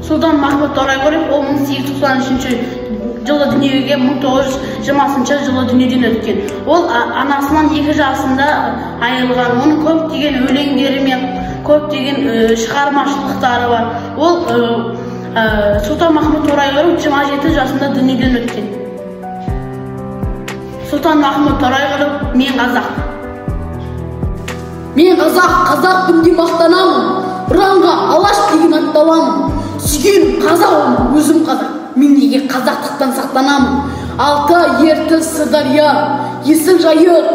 Сұлтан-Махмұт Торайғыров ол 1893 жылы дүниеге келіп, 1920 жылы дүниеден өткен. Ол анасынан 2 жасында айырылған. Оның көптеген өлеңдері мен көптеген шығармашылықтары бар. Ол Сұлтан-Махмұт Торайғыров 27 жасында дүниеден өткен. Сұлтан-Махмұт Торайғыров мен қазақ. Мен қазақ, қазақпын деп мақтанамын. Ұранға Алаш деген атталамын. Сүйгенім қазақ, өзім қазақ. Мен неге қазақтықтан сақтанамын? Алты Ертіс, Сырдария, Есіл, Жайық,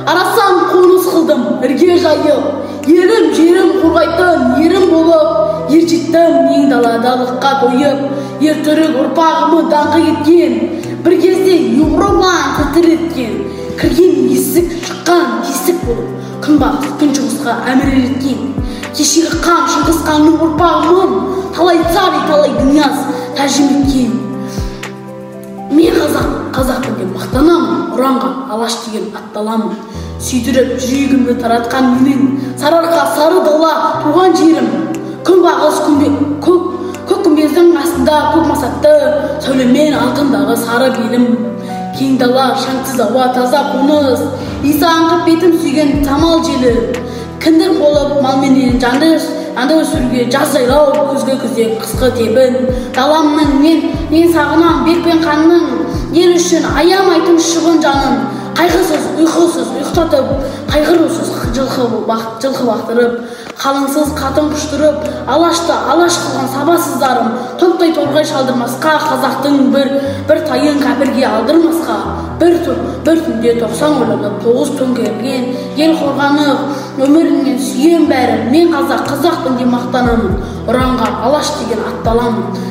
арасан қоныс қылдым, ірге жайып. Елім, жерім қорғайтын ерім болып, ер жеттім ең далада лыққа тойып. Ер түрік ұрпағымы даңқы кеткен, бір кезде Еуропаны тітіреткен. Кірген есік, шыққан тесік болып, күнбағыс күншығысқа әмір еткен. Кешегі қан Шыңғыс ханның ұрпағымын, талай царь, талай князь тәжім еткен. Мен қазақ, қазақпын деп мақтанамын, ұранға Алаш деген атталамын. Сүйдіріп жүрегімді таратқан менің Сарыарқа, сары дала туған жерім. Күнбағыс көк күмбездің астында көк масатты сәулемен алтындағы сары белім. Кең дала, шаңсыз ауа, таза қоныс, иісі аңқып бетім сүйген самал желі. Кіндік болып малменен жанды өсіруге жаз жайлау, күзгі күзек, қысқы тебін. Даламның мен сағынам бек пен қанның, ел үшін аямайтын шығын жанын. Қайғысыз, ұйқысыз ұйықтатып, қайғырусыз жылқы бақтырып, қалыңсыз қатын құштырып, алашты алаш қылған сабасыздарым, топтай торғай шалдырмасқа, қазақтың бір тайын кәпірге алдырмасқа, бір түнде 90 ойланып, 9 төңкерілген, ел қорғаны өмірінен сүйем бәрін. Мен қазақ, қазақпын деп мақтанамын, ұранға Алаш деген атталамын.